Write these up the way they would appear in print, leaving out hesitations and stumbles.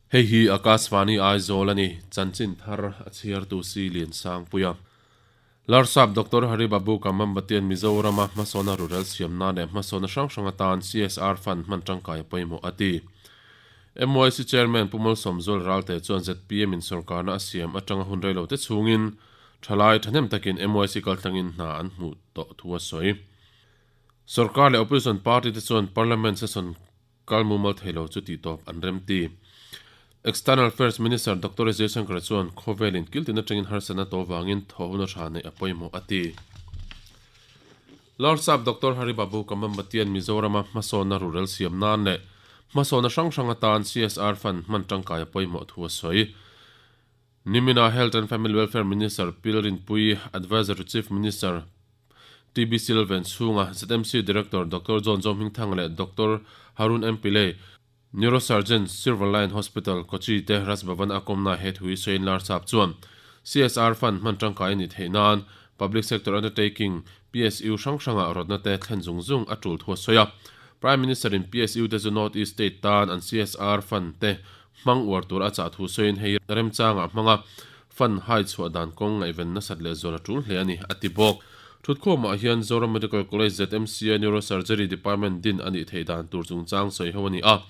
Hei hi Akashvani Aizawl a ni, chanchin thar a chhiartu si Liansangpuia. Larsap Doctor Hari Babu Kamambatian Mizorama hmasawna rurel siamna leh hmasawna hrang hrang atan CSR Fund hman tangkai a pawimawh a ti. MYC Chairman Pu Malsawmzual Ralte chuan zpm in sawrkarna a siam atanga hun reilo te chhungin thalai thahnem takin MYC kaltlangin hna an hmuh tawh thu a sawi. Sawrkar leh Opposition Party te chuan Parliament session Kal mumal thei lo chu tih tawp an rem ti. External Affairs Minister Doctor S Jaishankar chuan khawvel in kiltin atangin harsatna to vangin thawhhuna tha neih a pawimawh a ti. Larsap Doctor Hari Babu Kamambatian Mizorama hmasawnna rurel siam nan leh hmasawnna hrang hrang atan CSR Fund hman tangkai a pawimawh thu a sawi. Nimina Health and Family Welfare Minister Pil Rinpui, Adviser to Chief Minister TB Silven chhunga ZMC Director Doctor John Zohmingthanga leh Doctor Harun M Pillay, Neurosurgeon, Silver Line Hospital, Kochi te Raj Bhavan a kawmna he thu hi sawiin Larsap chuan CSR Fund hman tangkai a nih theih nan Public Sector Undertaking, PSU, hrang hrangah rawtna te thlen zung zung a tul thu a sawi a. Prime Minister in PSU te chu North East State tan an CSR Fund te hmang uar tur a chah thu sawiin hei remchangah hmanga fund hai chhuah dan kawng ngaihven nasat leh zual a tul hle a ni, a ti bawk. Thutkhawmah hian Zoram Medical College ZMCA Neurosurgery Department din a nih theih dan tur chungchang sawi ho a ni a.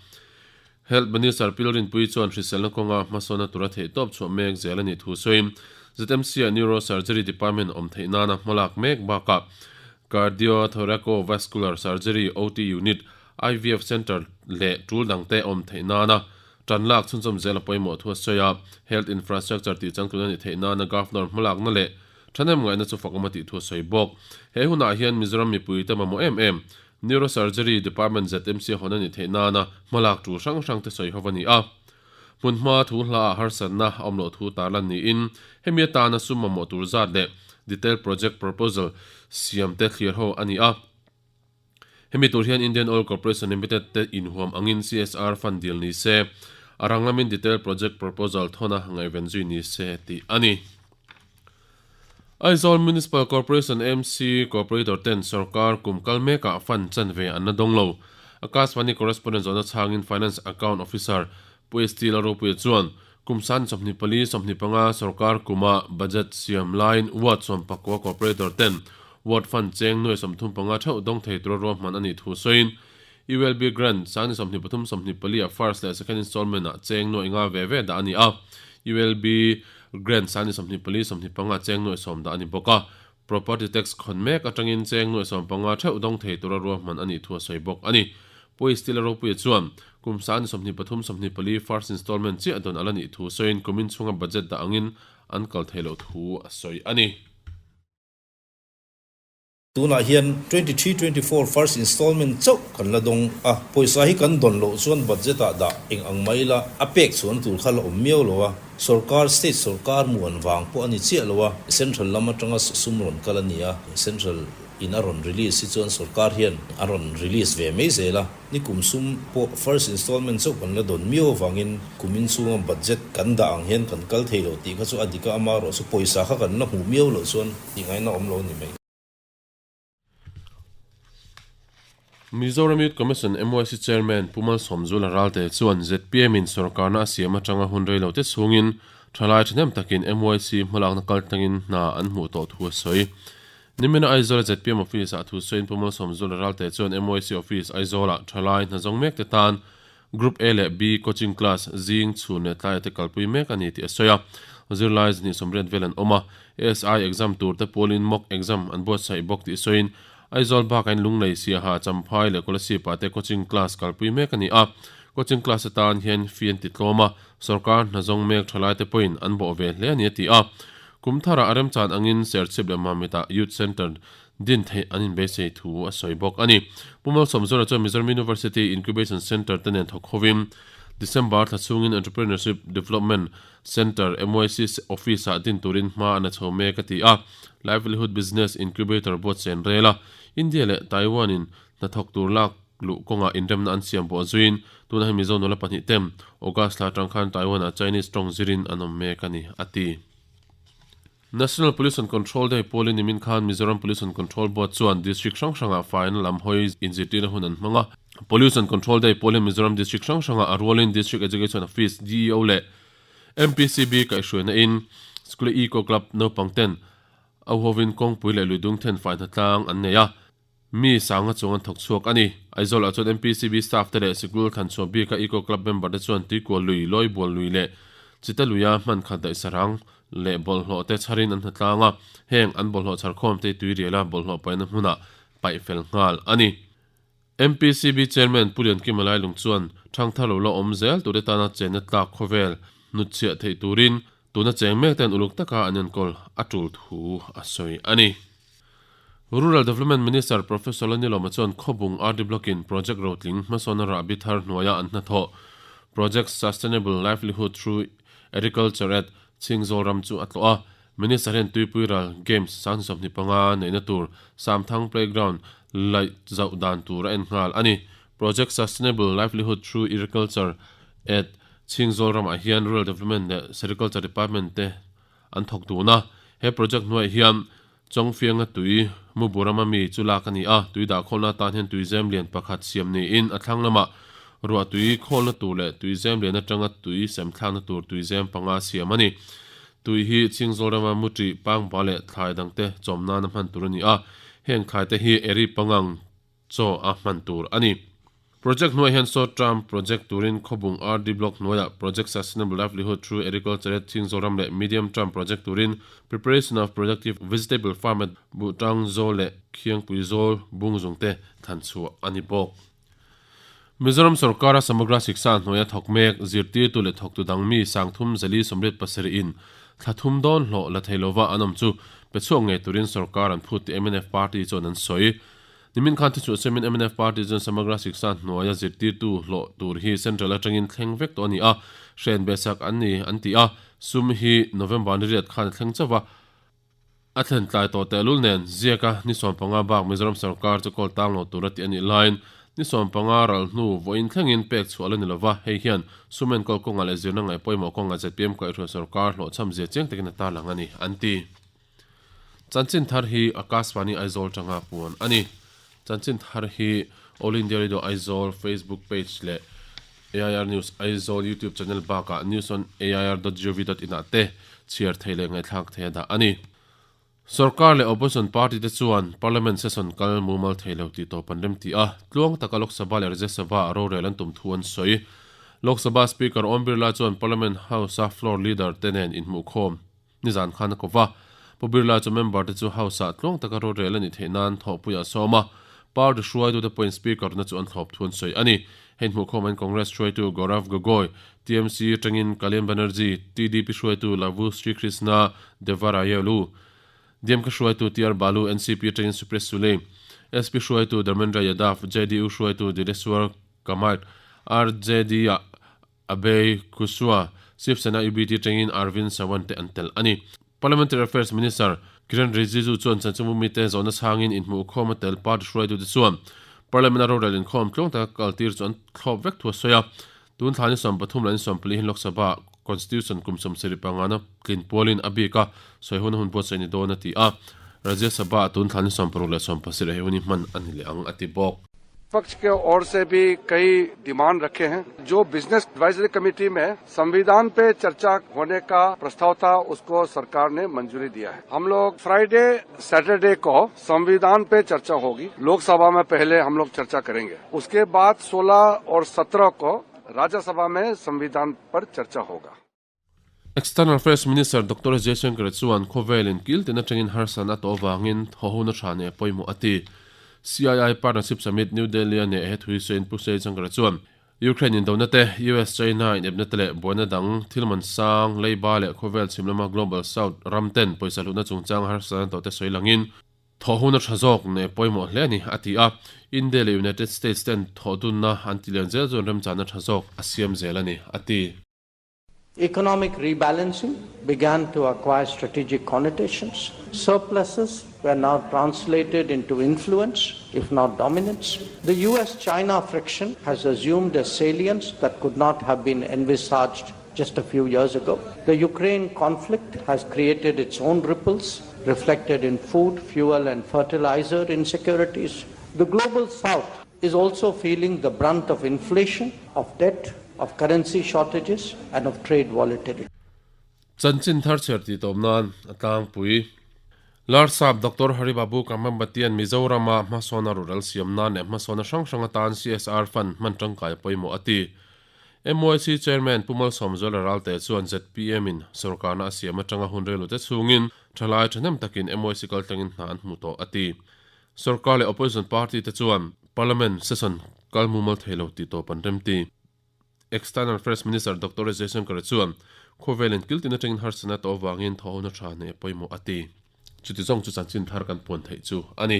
Health Minister Pil Rinpuii chuan hriselna kawnga hmasawnna tura theihtawp chhuah mek zel a nih thu sawiin ZMCA Neurosurgery Department awm theih nana hmalak mek bakah Cardiothoraco-vascular Surgery OT Unit IVF Centre leh tul dangte awm theih nana tan lak chhunchawm zel a pawimawh thu a sawi a, Health Infrastructure tih changtlun a nih theih nana Governor hmalakna leh thahnem ngaihna chu fak awm a tih thu a sawi bawk. He hunah hian Mizoram mipuite mamawh em em Neurosurgery Department ZMC hawn a nih theih nana hmalak tul hrang hrangte sawi ho a ni a. Hmunhma thu hlaah harsatna a awm loh thu tarlan niin hemi atana sum mamawh tur zat leh Detailed Project Proposal siamte thlir ho a ni a. Hemi tur hian Indian Oil Corporation Limited te inhuam angin CSR fund dil ni se, a rang lamin detailed project proposal thawna ngaihven zui ni se tih a ni. Aizawl Municipal Corporation, AMC, Corporator ten sorkar kum kal mekah fund chanve an la dawng lo. Akashvani Correspondent zawhna chhangin Finance Account Officer Pu ST Lalropuia chuan kum san 24, 25 sorkar kuma budget siam laiin ward 19 corporator ten ward fund cheng nuai 35 theuh dawng thei tura ruahman a nih thu sawiin ULB grant sang ni 23, 24 ah first leh second installment ah cheng nuai nga ve ve dah a ni a, ULB grant sang ni 24, 25 ah cheng nuai sawm dah a ni bawk a, Property tax khawn mek atangin cheng nuai 15 theuh dawng thei tura ruahman a nih thu a sawi bawk a ni. Pu Stella Ropuia chuan, kum sang ni 23, 24 first installment chiah dawn a la nih thu sawiin kumin chhunga budget dah angin an kal thei loh thu a sawi a ni. Tunah hian 23, 24 first installment chauh kan la dawng a, pawisa hi kan dawn loh chuan budget ah dah eng ang mai ila a pek chhuan tur kha la awm miau lo a, Sorkar, state sorkar muan vang pawh a ni chiah lo a, central lam atanga sum rawn kal a ni a, central in a rawn release hi chuan sorkar hian a rawn release ve mai zel a, ni kum sum pawh first installment chauh kan la dawn miau avangin kum inchhunga budget kan dah ang hian kan kal thei lo tih kha chu a dik a, amaherawh chu pawisa kha kan la hmuh miau loh chuan tih ngaihna awm lo a ni mai. Mizoram Youth Commission, MYC, Chairman Pu Malsawmzula Ralte chuan zpm in sawrkarna a siam atanga hun rei lote chhungin thalai thahnem takin MYC hmalakna kaltlangin hna an hmuh tawh thu a sawi. Nimina Aizawla zpm Office ah thu sawiin Pu Malsawmzula Ralte chuan MYC Office Aizawlah thalai hna zawng mekte tan Group A leh B coaching class zing chhun leh tlaiah te kalpui mek a ni tih a sawi a. Zirlai znih sawmriat vel an awm a, ASI exam tur te pawlin mock exam an buatsaih bawk tih sawiin Aizawl bakain Lunglei, Siaha, Champhai leh Kolasib-ah te coaching class kalpui mek a ni a. Coaching class atan hian fee an ti tlawm a, sawrkar hna zawng mek thalaite pawhin an bawh ve hle a ni a ti a. Kum tharah a remchan angin Serchhip leh Mamit-ah Youth Centre din theih an inbeisei thu a sawi bawk a ni. Pu Malsawmzawra chuan Mizoram University Incubation Centre te nen thawk hovin December thla chhungin Entrepreneurship Development Centre, MYC, Office-ah din turin hma an la chho mek a ti a. Livelihood Business Incubator buatsaih an rel a, India leh Taiwan-in hnathawk tur lak luh kawngah inremna an siam pawh zuiin tunah hian Mizo nula pahnih tem August thla atang khan Taiwan-ah Chinese tawng zirin an awm mek a ni, a ti. National Pollution Control Day pawlin nimin khan Mizoram Pollution Control Board chuan District hrang hrangah faina lam hawi inzirtirna hun an hmang a. Pollution Control Day pawlin Mizoram District hrang hrangah a rualin District Education Office, DEO, leh MPCB kaihhruaina in School Eco Club naupang ten a huhovin kawngpui leh luidung then fai hnatlang an nei a, mi sanga chuang an thawk chhuak a ni. Aizawlah chuan MPCB staff te leh sikul thlanchhuah bika Eco Club member te chuan tuikual lui, Lawibual lui leh Chita luia hman khat daih sarang leh bawlhhlawh te chharin an hnatlang a, heng an bawlhhlawh chharkhawm te hi tuiriala bawlhhlawh paihna hmunah paih fel nghal a ni. MPCB Chairman Pu Liankima Lailung chuan thangthar lo la awm zel turte tana chenna tlak khawvel hnutchhiah theih turin tuna cheng mek ten uluk taka an enkawl a tul thu a sawi a ni. Rural Development Minister Professor Lanilawma chuan Khawbung RD Block-in project rotling hmasawn a rahbi thar hnuaia an hnathawh Project Sustainable Livelihood Through Agriculture at Chhingzawl ram chu a tlawh a. Minister hian Tuipui ral Games 2025 neihna tur Samthang Playground laih zauh dan tur a en nghal a ni. Project Sustainable Livelihood Through Agriculture at Chhingzawl ramah hian Rural Development leh Sericulture Department te an thawk dun a. He project hnuaiah hian Chawngfianga tui Mubu rama mi chu lak a ni a, tui dahkhawlna atan hian tuizem lian pakhat siam niin a thlang lamah ruah tui khawlna tur leh tuizem lian atanga tui sem thlakna tur tuizem panga siam a ni. Tui hi Chhingzawl rama muṭih, pangba leh thlai dangte chawm nana hman tur a ni a, heng thlaite hi eri pangang chaw a hman tur a ni. Project hnuaiah hian short term project turin Khawbung RD Block hnuaiah Project Sustainable Livelihood Through Agriculture at Chhingzawl ram leh medium term project turin Preparation of Productive Vegetable Farm at Buhtang Zawl leh Khiangpui Zawl Bungzung te thlan chhuah a ni bawk. Mizoram sorkara Samagra Shiksha hnuaia thawk mek zirtirtu leh thawktu dang mi sangthum zali 87 in thla thum dawn hlawh la thei lova an awm chu pe chhuak ngei turin sorkar an phut tih mnf party chuan an sawi. Nimin khan thuchhuah siamin mnf party chuan Samagra Shiksha hnuaia zirtirtu hlawh tur hi central atangin thleng vek tawh a ni a, hren behsak an ni an ti a, sum hi November ni riat khan a thleng chauh va. A thlen tlai tawh tehlul nen ziaka ni 15 bak Mizoram sorkar chu kawl tang lo tura tih a nih laiin ni 15 ral hnu vawiin thlengin pek chhuah la ni lova, hei hian sum enkawl kawngah leh zirna ngaih pawimawh kawngah zpm kaihhruai sorkar hlawhchham zia chiang takin a tarlang a ni, an ti. Chanchin thar hi Akashvani Aizawl tanga puan a ni. Chanchin thar hi All India Radio Aizawl Facebook page leh AIR News Aizawl YouTube channel bakah news on air dot gov dot in ah te chhiar thei leh ngaihthlak thei a dah a ni. Sorkar leh opposition party te chuan Parliament session kal mumal thei lo tih tawp an remti a, tluang taka Lok Sabha leh Rajya Sabha ah rorel an tum thu an sawi. Lok Sabha Speaker Om Birla chuan Parliament House-a floor leader te nen inhmuhkhawm Nizan khan a ko va, Pu Birla chu member te chu House ah tluang taka rorel a nih theih nan thawhpui a sawm a, party hruaitute pawhin Speaker na chu an thlawp thu an sawi a ni. Hei hmuhkhawm in Congress hruaitu Gaurav Gogoi, TMC tangin Kalyan Banerjee, TDP hruaitu Lavu Sri Krishna Devarayelu, DMK hruaitu TR Balu, NCP tangin Supriya Sule, SP hruaitu Dharmendra Yadav, JDU hruaitu Dileswar Kamat, RJD ah Abhay Kushwaha, Shiv Sena UBT tangin Arvind Sawant te an tel a ni. Parliamentary Affairs Minister Kiren Rijiju chuan chanchinbu mite zawhna chhangin inhmuhkhawm a tel party hruaitute chuan Parliament-a rorel inkhawm tluang taka kaltir chu an thlawp vek thu a sawi a. Tun thla ni 13 leh ni 14 hian Lok Sabha Constitution kum 75 ngana tlin pualin a bik a sawi hun a hun buatsaih ni dawn a ti a. Rajya Sabha-ah tun thla ni 16 leh 17 he hun hi hman a ni leh ang a ti bawk. विपक्ष के ओर से भी कई डिमांड रखे हैं। जो business advisory committee में संविधान पे चर्चा होने का प्रस्ताव था उसको सरकार ने मंजूरी दिया है। हम लोग फ्राइडे सैटरडे को संविधान पे चर्चा होगी, लोकसभा में पहले हम लोग चर्चा करेंगे, उसके बाद 16 और 17 को राज्यसभा में संविधान पर चर्चा होगा। External Affairs Minister Doctor Jaishankar chuan khawvelin kil tin atangin harsatna tawh avangin thawhona tha neh pawimawh a ti. CII Partnership Summit New Delhi a neh he thui sawiin Pu Jaishankar chuan Ukraine indona te, US-China inepna te leh buaina dang thil man sang, leiba leh khawvel chhim lama Global South ram ten pawisa hlutna chungchang harsatna tawh te sawi langin thawhona tha zawk neh pawimawh hle a ni a ti a. India leh United States ten thawhdunna an ti lian zel chuan remchana tha zawk a siam zel a ni a ti. Economic rebalancing began to acquire strategic connotations. Surpluses were now translated into influence, if not dominance. The US-China friction has assumed a salience that could not have been envisaged just a few years ago. The Ukraine conflict has created its own ripples, reflected in food, fuel and fertilizer insecurities. The global south is also feeling the brunt of inflation, of debt, of currency shortages and of trade volatility. Chanchin thar chhiar tih tawp nan a tlangpui. Larsap Doctor Haribabu Kamambatian Mizorama hmasawna rural siam nan leh hmasawna hrang hrang atan CSR fund hman tangkai pawimawh a ti. MYC Chairman Pu Malsawmzuala Ralte chuan zpm in sorkarna a siam atanga hun reilo te chhungin thalai thahnem takin MYC kaltlangin hna an hmu tawh a ti. Sorkar leh Opposition party te chuan Parliament session kal mumal thei lo tih tawp an remti. External Affairs Minister Doctor S Jaishankar chuan khawvelin kiltin atangin harsatna tawh avangin thawhona tha neih a pawimawh a ti. Chuti zawng chu chanchin thar kan puan theih chu a ni.